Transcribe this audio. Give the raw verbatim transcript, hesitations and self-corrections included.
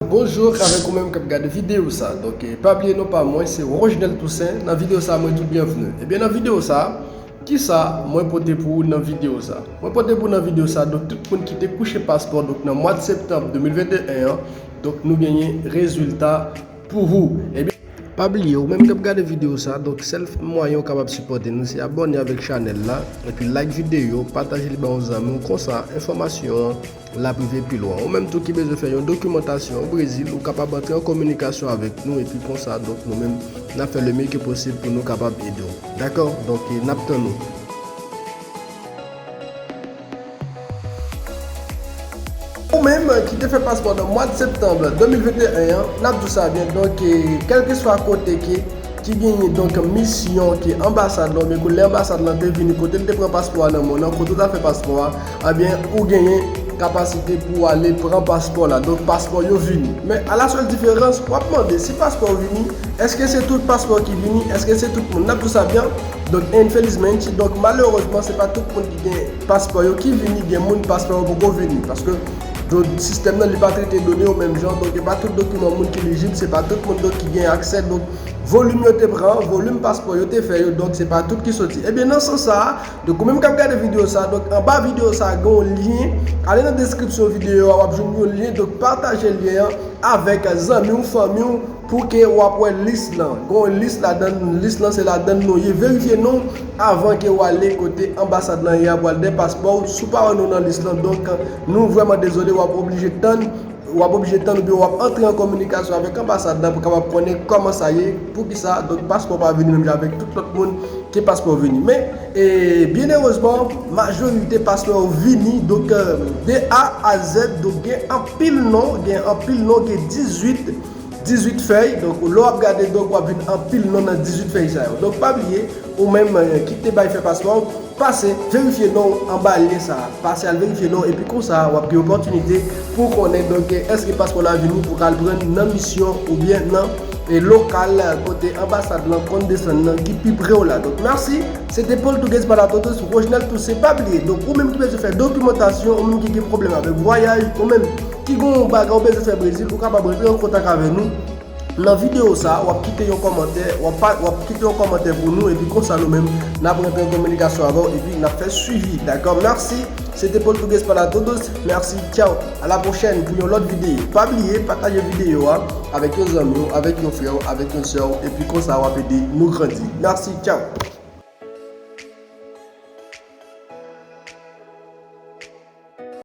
Bonjou avèk ou menm k ap gade videyo sa. Donk, eh, pa bliye non pa mwen, se Rogenel Toussaint. Nan videyo sa, mwen di w byenvni. Ebyen, nan videyo sa, kisa mwen pote pou ou nan videyo sa? Mwen pote pou ou nan videyo sa, donk, tout moun ki te kouche paspò, donk, nan mwa septanm de mil venteyen an, donk, nou genyen rezilta pou ou. Ebyen, pa bliye, ou menm k ap gade videyo sa, donk, sèl mwayen ou kapab sipòte nou, se abòne avèk chanèl la, epi like videyo, pataje li ba yon zanmi w, konsa, enfòmasyon an l ap rive pi lwen. Ou menm tou ki bezwen fè yon dokimantasyon o Brezil, ou kapab antre an kominikasyon avèk nou, epi konsa, donk, nou menm, n ap fè le mieux que possible pou nou kapab ede w. Dakò? Donk, n ap tann ou. Ou menm ki te fè paspò nan mwa septanm de mil venteyen an, n ap di w sa byen, donk, eh, kèlkeswa kote ke, ki genyen, donk, misyon ke anbasad la, oubyen ke lè anbasad la te vini kote l te pran paspò a nan men w nan, kote w ta fè paspò a, ebyen, ou genyen kapasite pou w ale pran paspò la. Donk, paspò yo vini. Men, à la seule différence, w ap mande, si paspò vini, èske se tout paspò ki vini? Èske se tout moun? N ap di w sa byen. Donk, infelizmente, donk, malerezman, se pa tout moun ki gen paspò yo ki vini, gen moun paspò yo poko vini. Paske, donk, sistèm nan, li pa trete done yo menm jan. Donk, e pa tout dokiman moun ki lijib, se pa tout moun, donk, ki gen aksè. Donk, volim yo te pran, volim paspò yo te fè yo, donk, se pa tout ki soti. Ebyen, nan sans sa a, donk, ou menm k ap gade videyo sa, donk, anba videyo sa, gen yon lyen. Ale nan deskripsyon videyo a, w ap jwenn yon lyen. Donk, pataje lyen an avèk zanmi w, fanmi w, pou ke w ap wè lis lan. Gen yon lis ladan, lis lan se ladan nou ye. Verifye non w avan ke w ale kote anbasad lan ye a pou al dèyè paspò w. Si w pa wè non w nan lis lan, donk, nou vrèman dezole, w ap oblije tann, w ap oblije tann oubyen w ap antre an kominikasyon avèk anbasad lan pou kapab konnen kòman sa ye, poukisa, donk, paspò pa vini menm jan avèk tout lòt moun ke paspò vini. Men, e, byen erezman, majorite paspò yo vini, donk, eh, de A a Z, donk, gen anpil non, gen anpil non, gen dizuit, dizuit fèy. Donk, lè w ap gade, donk, w ap jwenn anpil non nan dizuit fèy sa yo. Donk, pa bliye, ou menm, eh, ki te bay fè paspò, pase, verifye non w anba lyen sa a. Pase al verifye non w, epi konsa, w ap gen opòtinite pou w konnen, donk, èske paspò la vini pou w ka al pran nan misyon oubyen nan, e, lokal, eh, kote anbasad lan konn desann nan ki pi pre w la. Donk, mèsi. Se te Paul Tuguez para todos, Rogenel Toussaint. Pa bliye, donk, ou menm ki bezwen fè dokimantasyon, ou menm ki gen pwoblèm avèk vwayaj, ou menm ki gen yon bagay ou bezwen fè Brezil, ou kapab rantre an kontak avè nou. Nan videyo sa, w ap kite yon kòmantè, w ap pa, w ap kite yon kòmantè pou nou, epi konsa nou menm, n ap rantre an kominikasyon avè w, epi n ap fè swivi, dakò? Mèsi, se te Paul Tuguez para todos, mèsi, tchao, a la pwochèn pou yon lòt videyo. Pa bliye, pataje videyo a avèk yon zanmi w, avèk yon frè w, avèk yon sè w, epi konsa w ap ede nou grandi. Mèsi, tchao.